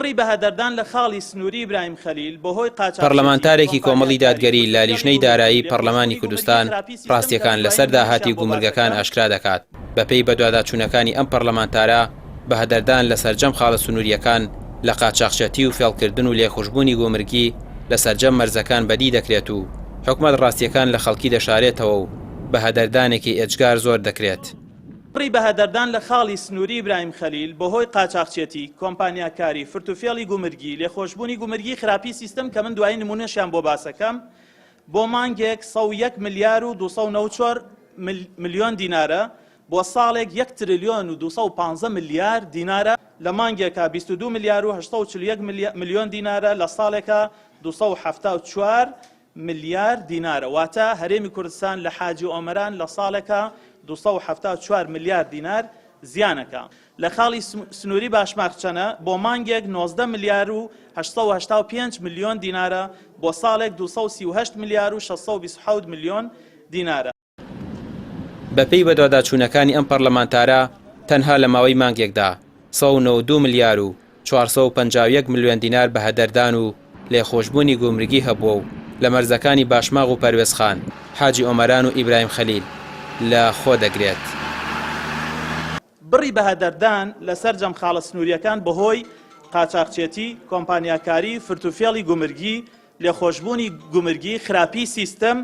بڕی بەهەدەردان لە خاڵی سنووری ئیبراهیم خەلیل بەهۆی قاچاخچێتی، پەرلەمانتارێکی کۆمەڵی کۆمپانیاکاری، دادگەری لە فرتوفێڵی لیژنەی گومرگی، دارایی پەرلەمانی لێخۆشبوونی گومرگی، کوردستان خراپی سیستم کە ڕاستییەکان دوایین لەسەر داهاتی نموونەشیان بۆ گومرگەکان باسەکەم. ئاشکرا دەکات، بەپێی بەدواداچوونەکانی ئەم پەرلەمانتارە بەهەدەردان لە سەرجەم خاڵە سنوورییەکان لە قاچاخچێتی و فێڵکردن و لێخوشبوونی گومرگی لە سەرجەم مەرزەکان بەدی دەکرێت و حکومەت ڕاستییەکان لە خەڵکی دەشارێتەوە و بەهەدەردانێکی ئێجگار زۆر دەکرێت. بڕی بەهەدەردان لە خاڵی سنووری ئیبراهیم خەلیل بەهۆی قاچاخچێتی، کۆمپانیاکاری، فرتوفێڵی گومرگی، لێخۆشبوونی گومرگی، خراپی سیستم کە من دوایی نموونەشیان بۆ باسەکەم، بۆ مانگێک 101 ملیار و 294 ملیۆن دینارە، بۆ ساڵێک یەک ترلیۆن و 215 ملیار دینارە، لە مانگێکا 22 ملیار و 841 ملیۆن دینارە، لە ساڵێکا 274 ملیار دینارە، واتە هەرێمی کوردستان لە حاجی ئۆمەران لە ساڵێکا 274 ملیار دینار زیانەکا. لە خاڵی سنووری باشماخ چەنە بۆ مانگێک 19 ملیار و 885 ملیۆن دینارە، بۆ ساڵێک 238 ملیار و 627 ملیۆن دینارە. بەپێی بەدواداچوونەکانی ئەم پەرلەمانتارە، تەنها لە ماوەی مانگێکدا 192 ملیار و 451 ملیۆن دینار بە هەدەردان و لێخۆشبوونی گومرگی هەبووە و لە مەرزەکانی باشماغ و پەروێزخان، حاجی ئۆمەران و ئیبراهیم خەلیل لە خۆ دەگرێت. بڕی بەهەدەردان لە سەرجەم خاڵە سنوورییەکان بەهۆی قاچاخچێتی، کۆمپانیاکاری، فرتوفێڵی گومرگی، لێخۆشبوونی گومرگی، خراپیی سیستم،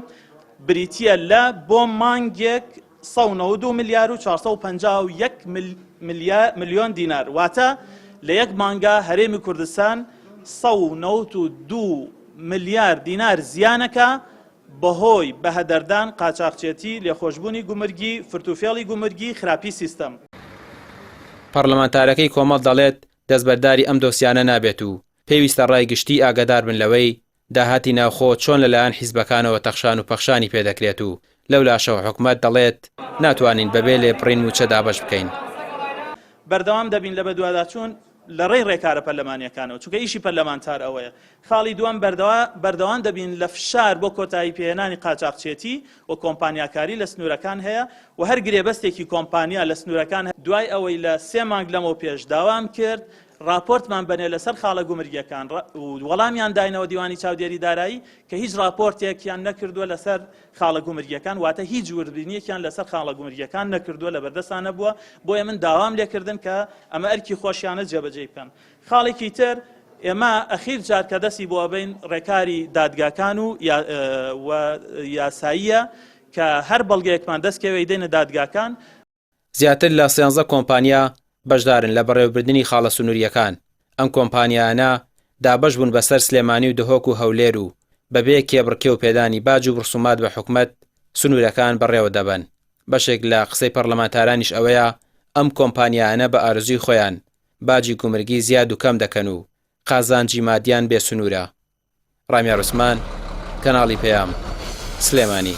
بریتییە لە بۆ مانگێک 192 ملیار و 451 ملیۆن دینار، واتە لە یەک مانگا هەرێمی کوردستان 192 ملیار دینار زیانەکا بەهۆی بەهەدەردان، قاچاخچێتی، لێخۆشبوونی گومرگی، فرتوفێڵی گومرگی، خراپی سیستەم. پەڕلەمانتارەکەی کۆمەڵ دەڵێت، دەستبەرداری ئەم دۆسیانە نابێت و پێویستە ڕای گشتی ئاگاداربن لەوەی داهاتی ناوخۆ چۆن لەلایەن حیزبەکانەوە تەخشان و پەخشانی پێدەکرێت و لەولاشەوە حکومەت دەڵێت ناتوانین بەبێ لێبڕین مووچە دابەش بکەین. بەردەوام دەبین لە بەدواداچوون لەڕێی ڕێکارە پەرلەمانییەکانەوە، چونکە ئیشی پەرلەمانتار ئەوەیە. خاڵی دووەم، بەردەوام دەبین لە فشار بۆ کۆتایی پێهێنانی قاچاخچێتی و کۆمپانیاکاری لە سنوورەکان هەیە و هەر گرێبەستێکی کۆمپانیا لە سنوورەکان دوای ئەوەی لە سێ مانگ لەمەوپێش داوام کرد ڕاپۆرتمان بەنێ لەسەر خاڵە گومرگیەکان و وەڵامیان داینەوە دیوانی چاودێری دارایی کە هیچ ڕاپۆرتێکیان نەکردووە لەسەر خاڵە گومرگیەکان واتە هیچ وردبینیەکیان لەسەر خاڵە گومرگیەکان نەکردووە لە بەردەستان نەبووە بۆیە من داوام لێکردن کە ئەمە ئەرکی خۆشیانە جێبەجێی بکەن خاڵێکی تر ئێمە ئەخیر جار کە دەستی بۆ ئەبەین ڕێکاری دادگاکان و یاساییە کە هەر بەڵگەیەکمان دەستکەوێ دێنە دادگاکان. زیاتر لە سیانزە کۆمپانیا بەشدارن لە بەڕێوەبردنی خاڵە سنوورییەکان، ئەم کۆمپانیایانە دابەش بوون بەسەر سلێمانی و دهۆک و هەولێر و بەبێ کێبڕکێ و پێدانی باج و ڕسومات بە حکومەت سنوورەکان بەڕێوە دەبەن، بەشێک لە قسەی پەڕلەمانتارانیش ئەوەیە ئەم کۆمپانیایانە بە ئارەزووی خۆیان باجی گومرگی زیاد و کەم دەکەن و قازانجی مادیان بێ سنوورە. ڕامیار عوسمان، کەناڵی پەیام، سلێمانی.